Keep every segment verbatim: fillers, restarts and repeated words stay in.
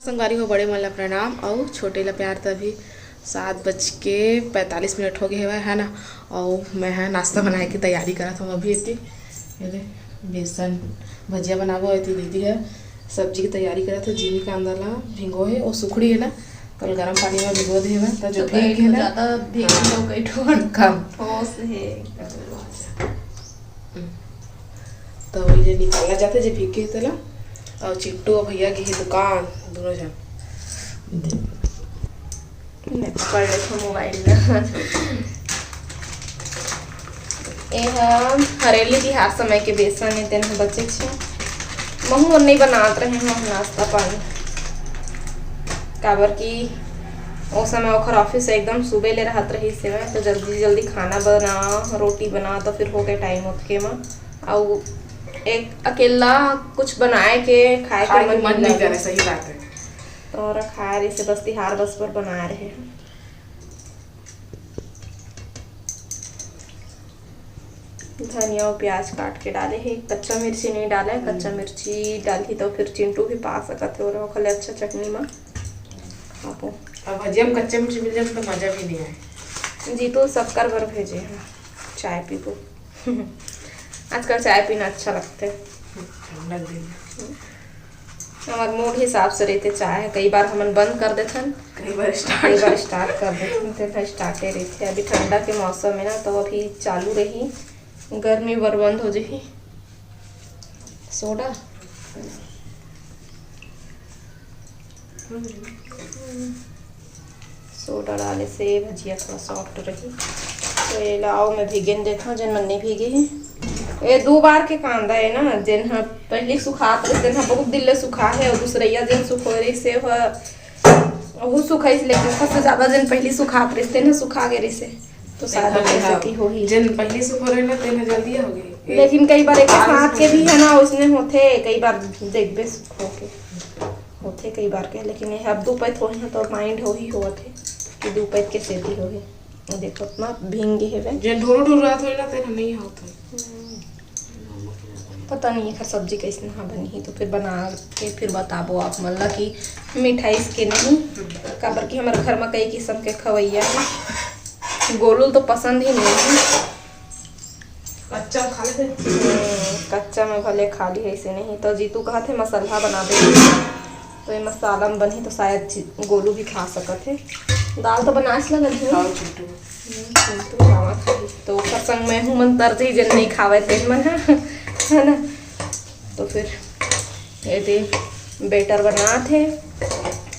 संगवारी हो, बड़े मन ला प्रणाम अउ छोटे ला प्यार। त अभी सात बज के पैंतालीस मिनट हो गए हवय, है ना। अउ मैं ह नाश्ता बनाए के तैयारी करत हूँ अभी। एती ये दे, बेसन भजिया बनाबो। एती दीदी ह सब्जी के तैयारी करत हे। जीमी कांदा ला भिंगो हे, ओ सुखड़ी है ना, कल गरम पानी में भिगो दे हवय, त जो तो भीग एक गे ना, ज्यादा भीग हाँ। तो कई ठो कम। ठोस हे। तो ये निकाला जाता है जे भीग गे तेला। और चिंटू और भैया गे हे दुकान, दोनों जन। मैं पकड़ लेथव मोबाइल ला। ए ह हरेली तिहार समय के बेसन ए, तेन ह बचेच हे। महू और नहीं बनात रहे हव नाश्ता पानी, काबर कि ओ समय ओखर ऑफिस एकदम सुबह ले रहत रहिस हवय, तो जल्दी जल्दी खाना बना, रोटी बना, तो फिर हो गए टाइम ओतके म। अउ एक अकेला कुछ बनाए के, खाए के खाए के मन मन नहीं नहीं करे, लगे। सही बात है। तो ओरा खाए रहिस हे, बस तिहार बस पर बनाए रहे। धनिया अउ प्याज काट के डाले हे, कच्चा मिर्ची नहीं डाले। कच्चा हम्म। मिर्ची डालही तो फिर चिंटू भी पा सकत हे, और ओखर ले अच्छा चटनी मा खाबो। अब भजिया में कच्चा मिर्ची मिल जाए तो मजा भी नहीं आए। जीतू शक्कर बर भेजे हे, चाय पीबो। आजकल चाय पीना अच्छा लगथे। ठंडा दिन। हमार मूड हिसाब से रहिथे चाय, कई बार हमन बंद कर देथन, कई बार start। कई बार स्टार्ट कर देथन, तो स्टार्टे रहिथे। अभी ठंडा के मौसम है ना, तो अभी चालू रही, गर्मी बर बंद हो जाही। सोडा, सोडा डाले से भजिया थोड़ा सॉफ्ट रही। तो ये लाओ, मैं भिगेन देथव, जेन मन नहीं भिगे हे। ये दो बार के कांदा है ना, जेन ह पहली सुखात रहिस, तेन ह बहुत दिन ले सुखा है, और दूसरैया जेन सुखोय रहिस, से ह, वहू सुखाइस, लेकिन सबसे ज्यादा जेन पहली सुखात रहिस, तेन ह सुखा गे रहिस हे। तो शायद देखा, ओकर देखा। सेती होही। जेन पहली सुखो रहे ना, तेन ह जल्दी हो गई। लेकिन कई बार एक आज साथ के भी है ना, उसने होथे, कई बार देखबे सुखो के। होथे कई बार के, लेकिन ये अब दू पैत होही ना, तो माइंड होही होवत हे कि दू पैत के सेती होही। देखो, इतना भींग गे हेवे। जेन ढोरो ढोरो रात होही ना, तेन नहीं होत होही। हम्म। पता नहीं एखर सब्जी कैसन हा बनही, तो फिर बना के फिर बताबो आप मन ला कि मिठाइस के नहीं, काबर कि हमर घर में कई किस्म के खवैया है। गोलू तो पसंद ही नहीं है। कच्चा खा लेथे। हम्म, कच्चा में भले खा ली, ऐसे नहीं तो जीतू कहत हे मसाला बना दे, तो ये मसाला में बनही तो शायद जी-, गोलू भी खा सकत हे। दाल तो बनाए ला लगही। खाओ चिंटू। हम्म, चिंटू खावा खाही। तो ओकर संग मैं हूँ मन तर जी, जन नहीं खावे तेन मन ह, है ना। तो फिर ये दे बैटर बनात हे,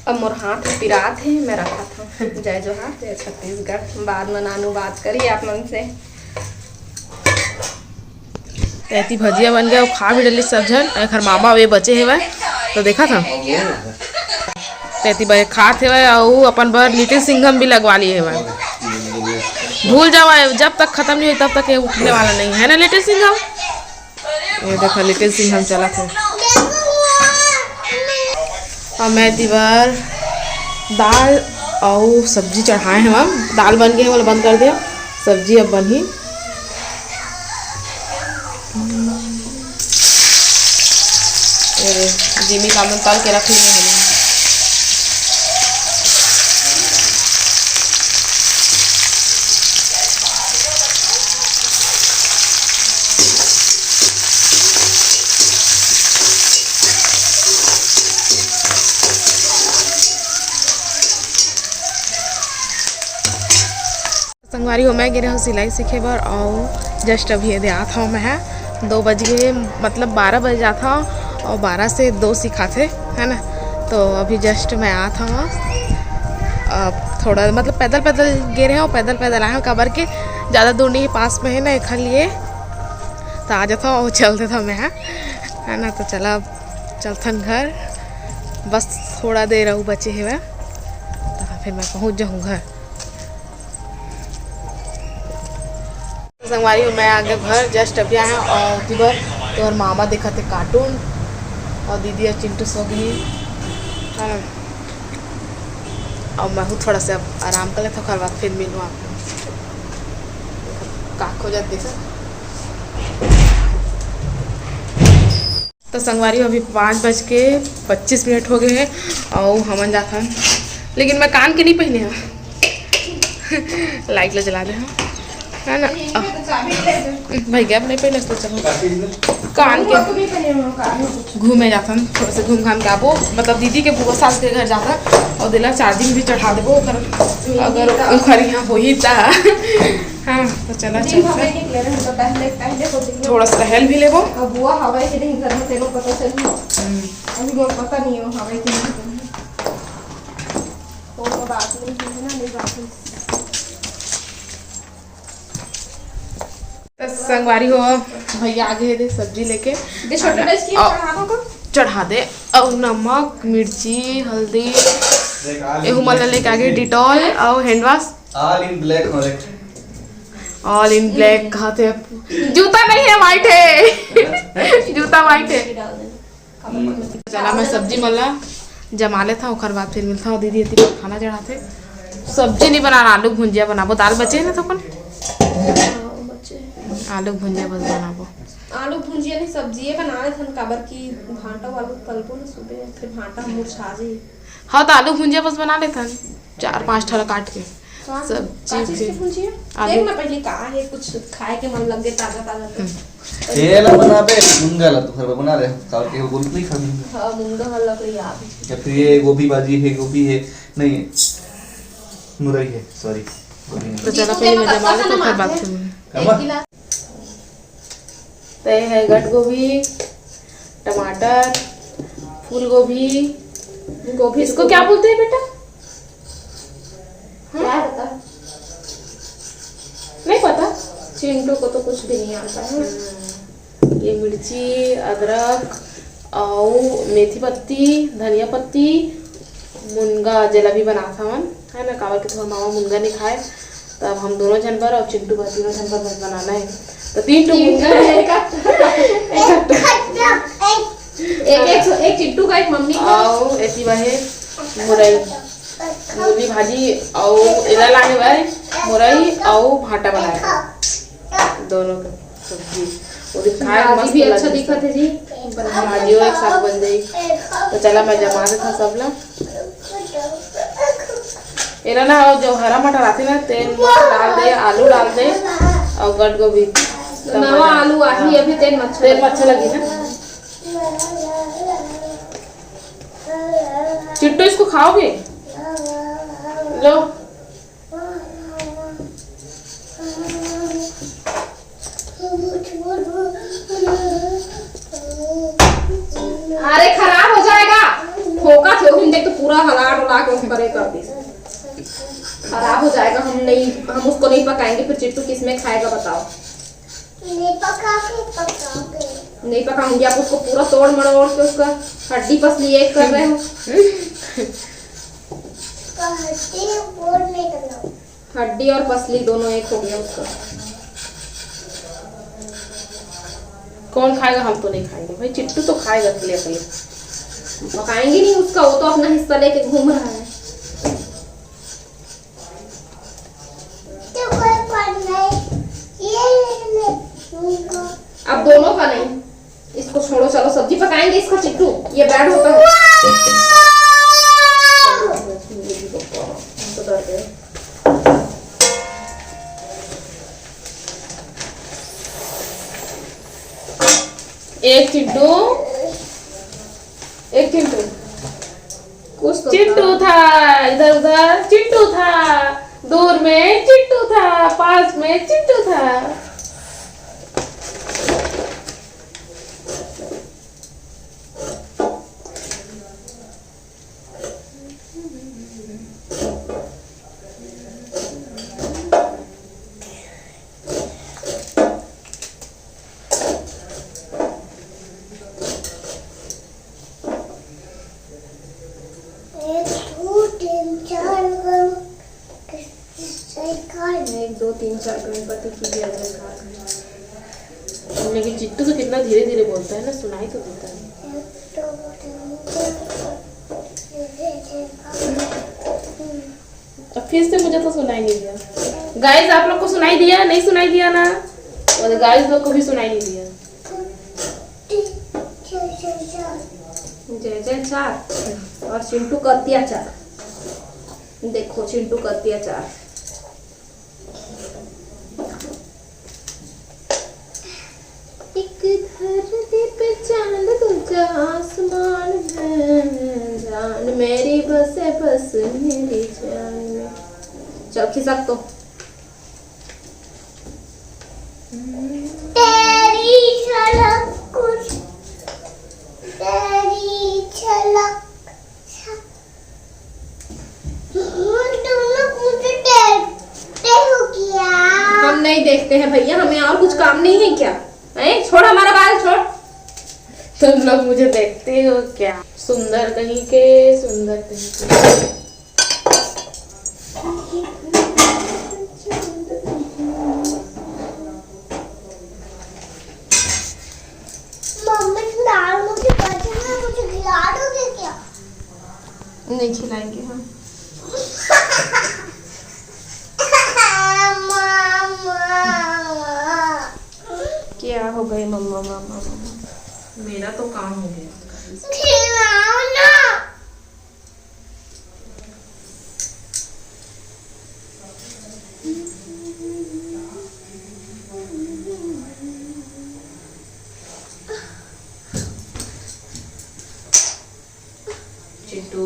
अब मोर हाथ पिरात हे, मैं रखत हूँ। जय जोहार, जय छत्तीसगढ़। बाद में नानू बात करी आप मन से। एती भजिया बन गया, वो खा भी डली सब झन। एखर मामा वे बचे हेवय, तो देखा था। तेती बर खात हेवय, अउ अपन बर लिटिल सिंघम भी लगवा लिए हेवय। भूल जावा, जब तक खत्म नहीं होई, तब तक ये उठने वाला नहीं है ना, लिटिल सिंघम। ये देखो, लिटिल सिंघम चलत हे। और मैं एती बर दाल अउ सब्जी चढ़ाए हवं। दाल बन गे हे, ओला बंद कर दिया। सब्जी अब बनही। ये दे, जिमी कामन तल के रख लिए हवं। संगवारी हो, मैं गे रहूँ सिलाई सीखे बर, अउ just अभी ये दे आत हवं मैं ह, दो बज गे, मतलब बारह बजे जात हवं, अउ बारह से दो सिखाथे, है ना। तो अभी just मैं आत हवं, अब थोड़ा मतलब पैदल पैदल गे रहे हवं, पैदल पैदल आए हवं, काबर के ज़्यादा दूर नहीं, पास में है ना, एखर लिए तो आ जाता हूँ, चल देता हूँ मैं, है ना। तो चला, अब चलथन घर, बस थोड़ा देर अउ बचे हेवय, तो फिर मैं पहुँच जाऊँ घर। संगवारी हो, मैं आ गया घर, just अभी आया हूँ। और तिबर तोर मामा देखत हे कार्टून, और दीदी और चिंटू सो गई, है ना। और मैं हूँ थोड़ा सा आराम कर लेता हूँ, ओकर बाद फिर मिलूँ आपको। का खो जात देखा। तो संगवारी हो, अभी पाँच बज के पच्चीस मिनट हो गए हैं और हमन जाथन, लेकिन मैं कान के नहीं पहने हूँ। लाइट ला जला दे हम, है ना? अह, भाई गैप नहीं पहने तो चलो कान के घूमे जाथन, थोड़ा से घूम घाम के आबो। मतलब दीदी के बुआ सास के घर जाथन और दिला चार दिन भी चढ़ा देबो ओकर, अगर ओकर यहाँ होही ता। हाँ, तो चला चलते। थोड़ा सा टहल भी लेबो। अब बुआ हवा के दिन घर में तेरे पता चली। हम्म। अभी लोग पता नहीं हो हवा के दिन। तो बात नहीं है ना, नहीं बात नहीं। तो संगवारी हो, भैया आगे हे दे सब्जी लेके। दे छोटे बस की और चढ़ा दो तो। चढ़ा दे। और नमक, मिर्ची, हल्दी, एहू मन ला लेके आगे, डिटॉल और hand wash. All in black हो रे। All in black कहते हैं। जूता नहीं है, व्हाइट है। जूता व्हाइट है। चला मैं सब्जी मन ला जमा लेथव, ओखर बाद फिर मिलथव। दीदी एती खाना चढ़ाथे। सब्जी नहीं बनाना, आलू भुंजिया बनाबो। दाल बचे हे ना तो अपन आलू भुंजिया बस बनाबो। आलू भुंजिया नहीं, सब्जिए बना लेथन, काबर कि भांटा वालू तलबो ना सुबह, फिर भांटा मुरझा जाही। हाँ, तो आलू भुंजिया बस बना लेथन, चार पांच ठा काट के। का? सब्जी का चीज के के भुंजिया? आलू। देख ना पहले का है, कुछ खाए के मन लग गए ताजा ताजा तो। हम्म। तेल बनाबे, मुनगा ला तू घर पे बना ले, काबर के वो गोभी नहीं खानी। हाँ, मुनगा वाला कोई याद है। या फिर ये गोभी भाजी है, गोभी है, नहीं है, मुरई है, सॉरी, गोभी नहीं। तो चला पहले मैं जमा लेता हूँ, फिर बात करूँगी। एक गिलास। तो ये है गट गोभी, टमाटर, फूल गोभी। गोभी इसको क्या बोलते हैं बेटा? हाँ? क्या पता? नहीं पता। चिंटू को तो कुछ भी नहीं आता है। हम्म। ये मिर्ची, अदरक, अउ मेथी पत्ती, धनिया पत्ती, मुनगा जेला भी बनात हवन, है ना, काबर के थोड़ा मामा मुनगा नहीं खाए, तब हम दोनों झन बर और चिंटू बर, तीनों झन बर बस बनाना है। तो तीन ठो मुनगा है। एक, एक, एक चिंटू का, एक मम्मी का। अउ एती बहे मुरई, मूली भाजी, अउ एला लाने बर मुरई अउ भांटा बनाए दोनों के। सब्जी। वो दिन खाए भाजी मस्त भी अच्छा लगे। दिखत है जी। भाजियो एक साथ बन जाई। तो चला, मैं जमा देता सब ला। एला ना, वो जो हरा मटर आथे ना, तेल मस्त डाल दे, आलू डाल दे और गट गोभी। नवा आलू आही, हाँ। अभी तेल मच्छर तेल मच्छर लगी ना। चिट्टू, इसको खाओगे? लो। अरे, खराब हो जाएगा। ठोका थे, हिंदे तो पूरा हला डोला के करे कर दी। खराब हो जाएगा, हम नहीं, हम उसको नहीं पकाएंगे, फिर चिट्टू किस में खाएगा बताओ। नहीं पका के पकाओगे। नहीं पकाऊंगी, आप उसको पूरा तोड़ मरोड़ के उसका हड्डी पसली एक कर रहे हो। हड्डी और पसली दोनों एक हो गया उसका। कौन खाएगा? हम तो नहीं खाएंगे भाई, चिट्टू तो खाएगा अकेले अकेले। पकाएंगे नहीं उसका, वो तो अपना हिस्सा लेके घूम रहा है। तो कोई कौन नहीं, ये नहीं, नहीं, नहीं। अब दोनों का नहीं। इसको छोड़ो, चलो सब्जी पकाएंगे इसका चिट्टू, ये बैड होता है। एक चिट्टू, एक चिट्टू। कुछ तो चिट्टू था। था, इधर उधर चिट्टू था, दूर में चिट्टू था, पास में चिट्टू था। एक, दो, तीन, चार गण-, एक, दो, तीन, चार गणपति की जय जयकार। लेकिन चिट्टू तो कितना धीरे धीरे बोलता है ना, सुनाई तो देता है। एक, दो, तीन, चार, अब फिर से मुझे तो सुनाई नहीं दिया। गाइस, आप लोग को सुनाई दिया, नहीं सुनाई दिया ना? और गाइस लोग को भी सुनाई नहीं दिया। जय जय चार और चिंटू का अत्याचार। देखो चिंटू का अत्याचार। एक धरती पे चांद, दूजा आसमान में जान, मेरी बसे बस मेरी जान में। चल खिसक तो। तेरी झलक कुछ, तेरी झलक। तुम लोग मुझे देखते हो क्या? हम नहीं देखते हैं भैया, हमें और कुछ काम नहीं है क्या? हैं? छोड़ हमारा बाल, छोड़। तुम लोग मुझे देखते हो क्या? सुंदर कहीं के, सुंदर कहीं के। मम्मी, खिला दो मुझे, बचपन में मुझे खिला दोगे क्या? नहीं खिलाएंगे हम। क्या हो गए मम्मा, मम्मा, मम्मा? मेरा तो काम हो गया। खिलाओ ना। चिंटू।